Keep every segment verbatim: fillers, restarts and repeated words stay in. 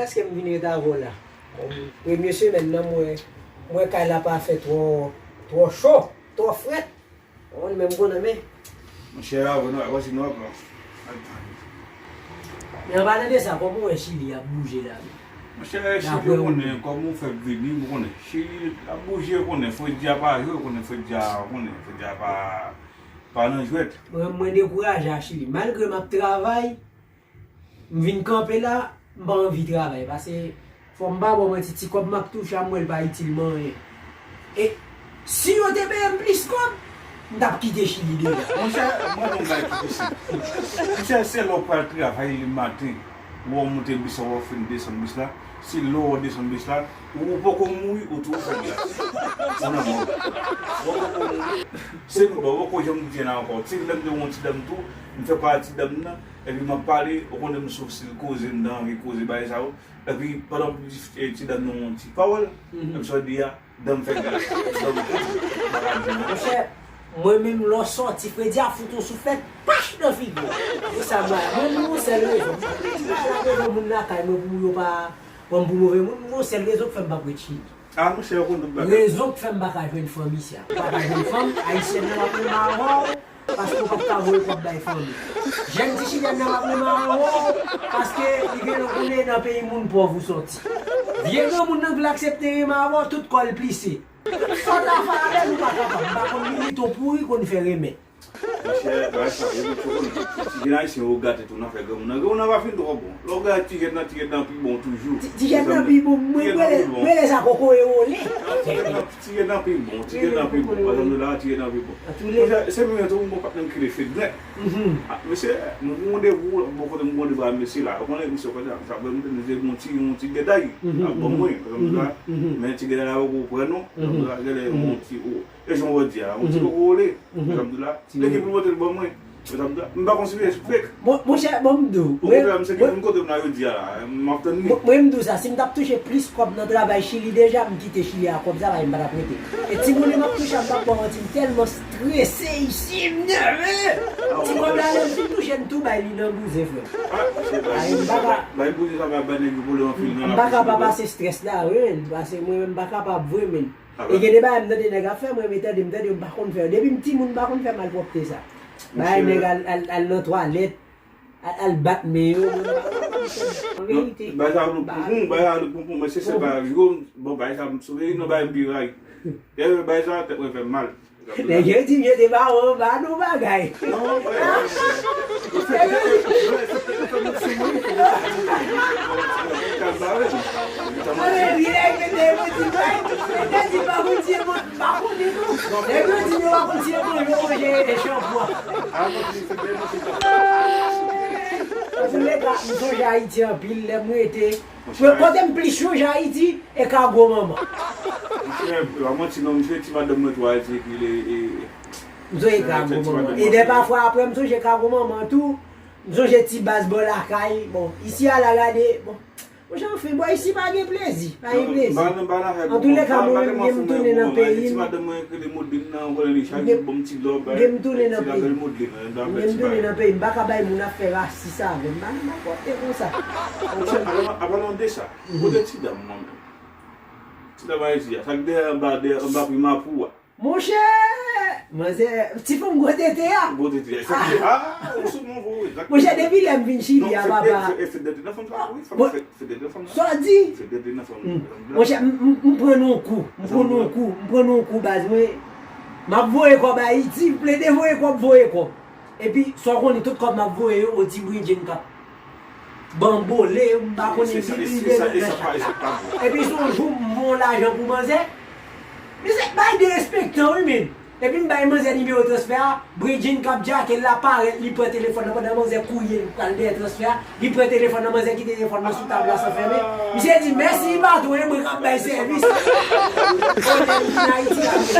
Èske m vin ret avè w la? Bon, premye semèn nan, mwen, mwen kay la pa fè twò, twò cho, twò frèt. Ou konn, men m konnen, men. Monchè, avè nou, wè si nou ap pran. Men an palan de sa, kòman w wè Chili ap bouje la menm? Monchè, Chili, ou konnen, kòman w fè vini, ou konnen. Chili ap bouje, ou konnen, fredi a pa jwe, ou konnen, fredi a, ou konnen, fredi a pa, pa nan jwèt. Mwen, mwen dekouraje a Chili. Malgre m ap travay, m vin kanpe la, m pa anvi travay, paske fò m pa ba w manti, ti kòb m ap touche a, m wè l pa itil m anyen. E si yo te peye m plis kòb, m t ap kite Chili deja. Monchè, mwen menm bay ki posib. Monchè, se lè w pral travay le maten, ou wè w moute bis la, ou fin desann bis la, se lè w desann bis la, ou, ou poko mouri, ou tou fè glas. Ou nan mò. Ou poko mouri. Se nou, bon, ou poko janm di anyen ankò. Se lè m te wè yon ti dam tou, m fè pale a ti dam nan, epi m ap pale, ou konnen m sou stil koze, m ta anvi koze bagay sa yo. Epi, pandan m di, eh, ti dam nan yon ti pawòl, epi sa w di a, dan m fè glas, dan m kout, m pa ka di non. Monchè, mwen menm, lè w sòti, fredi a fout yon souflèt, pach nan figi w. E sa m ba, mwen, m gen yon sèl rezon. M di bagay la devan moun lakay mwen pou yo pa pran m pou move moun, m gen yon sèl rezon k fè m p ap ret Chili. Ah, monchè, ou konn tout bagay. Rezon k fè m pa ka jwenn fanm isi a. M pa ka jwenn fanm, ayisyèn nan ap renmen avè w, paske w pa t ka voye kòb bay fanmi. Jèn ti chilyèn nan ap renmen avè w, paske li gen lòt kote nan peyi moun pòv ou sòti. Vye granmoun nan vle aksepte renmen avè w, tout kò l plise. Tout sa w ta fè avè l, ou pa kapab. M pa konn milite w pouri konn fè renmen. Monchè, bagay sa, yo met yo konn. Ti jèn ayisyen yo gate tou nan afè granmoun nan. Granmoun nan pa fin twò bon. Lè w gade ti jèn nan, ti jèn nan pi bon toujou. Ti, ti jèn nan pi bon, mwen, mwen rele, rele sa kokoye wole. Ti jèn nan, ti jèn nan pi bon, ti jèn nan pi bon. Pa janm la, ti jèn nan pi bon. Monchè, se mwen tou, mwen pa t menm kile fednèt. Ah, mesye, mwen gen randevou, bò kote mwen gen randevou a mesye la. Ou konnen mesye kote sa, mwen te di yon ti, yon ti gèday. Ap ban mwen, pa janm la. Men ti gèday la, ou konprann non. Pa janm la, gèlè yon ti, e jan w di a, yon ti koko wole. Mezanmi la, lekip li pote l ban mwen. Mezanmi la, m pa konn si se fake. Mon, monchè, bon, m di w. Ou konprann, se ki moun kote m la yo di a la, m ap tann li. Mwen, mwen, m di w sa, si m t ap touche plis kòb nan travay Chili deja, m kite Chili a kòb sa, bagay m pa t ap rete. E ti monnen m ap touche a, m p ap ba w manti, m tèlman strese isi, m nève. Ti kòb la, lè m fin touche, m tou bay li nan bouzen, frè. Ah, se bagay, bagay bouzen sa, bagay nèg yo vole anpil nan la. M pa kapab pase strès la, wi, men, paske mwen menm m pa kapab vre, men. E gen de bagay m tande nèg ap fè, mwen, men tande, m tande, m pa konn fè yo. Depi m timoun, m pa konn fè malpwòpte sa. Bagay nèg al, al, al nan twalèt, al, al bat men yo, mwen, m pa konn fè. An verite. Bagay sa, nou konprann, bagay sa, nou konprann, men se sèl bagay, bon, bagay sa, m sove, non, bagay m pi rayi. Bagay sa, tèt mwen fè m mal. Nèg yo di m yo te ba w anba nou bagay. Non, frè. Nèg yo di pa konn tiye manje, pa konnen non. Nèg yo di yo pa konn tiye manje, yo manje chanpwa. Antouleka, m sonje Ayiti anpil, lè m rete. Kote m plis chonje Ayiti, e Kago Manman. Monchè, pa manti non, misye ti madanm mwen tou Ayiti epi li, e, e, m sonje Kago Manman. E dè pafwa, apre m sonje Kago Manman tou, m sonje ti baz bò lakay. Bon, isi a la gade, bon. Monchè, anfen, bò isi pa gen plezi, pa gen plezi. Antouleka, mwen menm, gen m tounen nan peyi m. Gen m tounen nan peyi m. Gen m tounen nan peyi m. M pa ka bay moun ap fè rasis avè m. M pa nan malpwòpte konsa. Monchè, an palan de sa, kote ti dam mwen menm? Ti dam Ayiti a, sa k dèyè anba, dèyè anba Primapou a? Monchè! Manzè, ti fanm gwo tete a. Gwo tete a. Ah, ou sou bon vo, wi. Monchè, depi lè m vin Chili a, papa. Fedèt nan fanm sa, wi. Fedèt nan fanm sa. Sa w di? Fedèt nan fanm. Monchè, m, m, m pran yon kou. M pran yon kou. M pran yon kou, baz. Mwen, m ap voye kòb Ayiti, m plede voye kòb, voye kòb. Epi, sa w konnen, tout kòb m ap voye yo, o ti bredjenn k ap banbole, m pa konnen ki li de nan sa. Epi, se yon jou, m voye yon lajan pou manzè. Misye bay derespektan, wi, men. Epi, m bay manzè nimewo transfè a, bredjenn k ap djake l la parèt, li pran telefòn nan, pandan manzè kouri, l pral dèyè transfè a, li pran telefòn nan, manzè kite telefòn nan sou tab la san fèmen. Misye di, mèsi, patwon, e mwen k ap bay sèvis. Kote m vin Ayiti a, men.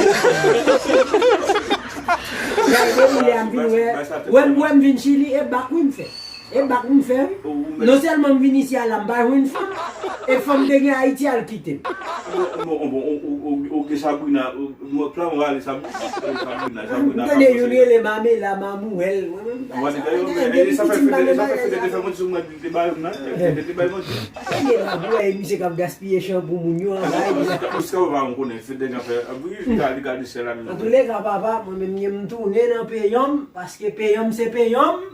Depi lè a m vin wè, wè m, wè m vin Chili, e bak wi m fè. E bak m fè, wi. Non sèlman m vin isi a la, m pa jwenn fanm, e fanm te gen Ayiti a, l kite m. Bon, bon, bon, ou, ou, ou, ou Sabrina, mwen plan mwen ale Sabrina, Sabrina, Sabrina. M tande youn rele Mamela, Mamouwèl. Mwen menm, sa fè fete, sa fè fete, te fè mwen di sou mwen, te ba youn nan, te ba youn nan. Tande la, pou wè misye k ap gaspiye chanpou moun yo, an bay. Oscar va m konnen, fete deja fè. Wi, li ka, li ka di sè la menm. Antouleka, papa, mwen menm, m tounen nan peyi m, paske peyi m se peyi m.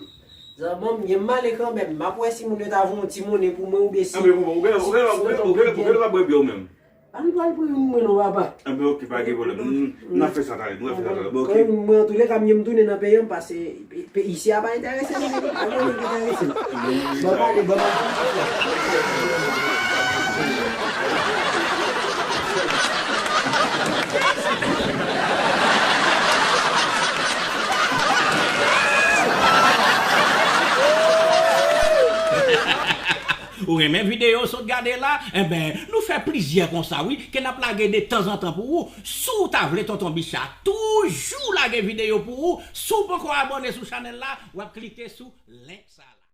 Zanmi m, m ale kanmenm. M ap wè si moun yo ta voye yon ti monnen pou mwen oubyen si. Anben, ou gen, ou gen, ou gen, ou gen, ou gen, ou gen dwa bwè byè ou menm. Pa m pral pran youn mwen non, papa. Anben, oke, pa gen pwoblèm. N, n ap fè sa talè, nou ap fè sa talè. Bon, oke. Mwen, mwen, antouleka, m tounen nan peyi m, paske pe, pe, isi a pa enterese m, pa gen moun ki enterese m. Bon, pale, bon, pale. Ou renmen videyo w sot gade la? Enben, nou fè plizyè konsa wi, ke n ap lage de tanzantan pou ou. Si w ta vle Tonton Bicha toujou lage videyo pou ou, si w poko abòne sou chanèl la, w ap klike sou link sa la.